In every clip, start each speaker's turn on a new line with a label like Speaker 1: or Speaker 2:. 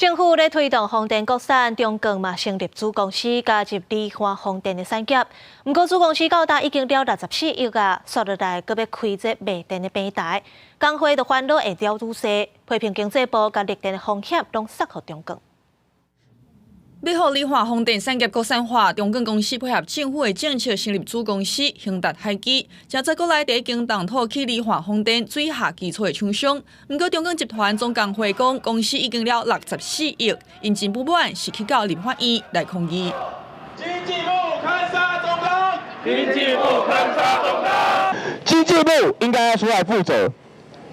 Speaker 1: 政府咧推動風電國產，中鋼嘛成立子公司加入離岸風電的產業。毋過子公司到今已經了64億啊，紲落來閣欲開這賣電的平台，工會就煩惱會了愈濟，批評經濟部共綠電的風險攏捒予中鋼。
Speaker 2: 欲予離岸風電產業國產化，中鋼公司配合政府的政策，成立子公司興達海基，誠濟國內第一間動土起離岸風電水下基礎的廠商。毋過中鋼集團總工會講，公司已經了64億，𪜶真不滿，是去到立法院來抗議。
Speaker 3: 經濟部砍殺中鋼，經濟部砍殺中鋼，
Speaker 4: 經濟部應該要出來負責，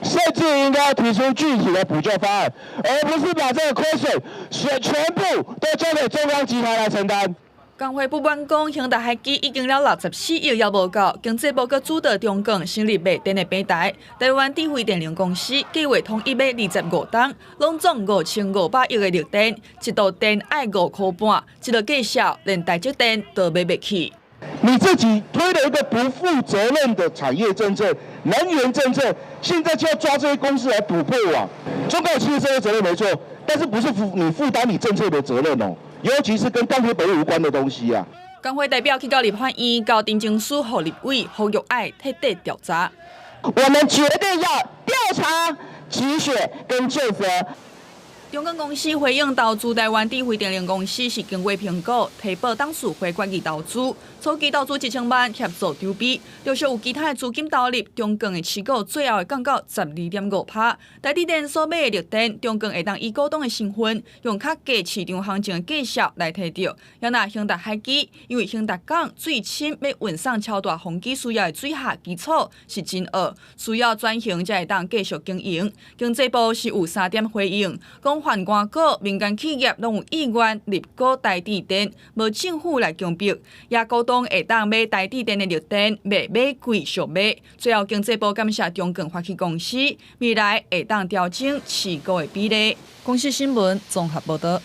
Speaker 4: 甚至應該要提出具體的補救方案，而不是把這個虧損全部都交給中鋼集團來承擔。
Speaker 2: 工會不滿講，興達海基已經了64億也無夠，經濟部閣主導中鋼成立賣電的平台，台灣智慧電能公司計劃統一買25棟，攏總5500億的綠電，一度電愛5塊半，這個價數連台積電都買袂起。
Speaker 4: 你自己推了一個不負責任的產業政策、能源政策，現在就要抓這些公司來補破網。中鋼其實這個責任沒錯，但是不是負你負擔你政策的責任哦，尤其是跟鋼鐵本業無關的東西啊。
Speaker 2: 工會代表去到立法院，交陳情書予立委侯友宜徹底調查。
Speaker 4: 我們絕對要調查、止血跟究責。
Speaker 2: 中鋼公司回應投資台灣智慧電能公司是經過評估，提報董事會決議投資，初期投資1000萬協助籌備，陸續有其他的資金投入，中鋼的持股最後會降到12.5趴。台智電所買的綠電，中鋼會當以股東的身份，用較低市場行情的價數來提著。也若興達海基，因為興達港水深欲運送超大風機需要的水下基礎是真惡，需要轉型才會當繼續經營。經濟部是有三點回應，講泛官股、民間企業攏有意願入股台智電，無政府來強迫，也股東會當買台智電的綠電，袂買貴俗買。最後經濟部感謝中鋼發起公司，未來會當調整持股的比例。公視新聞綜合報導。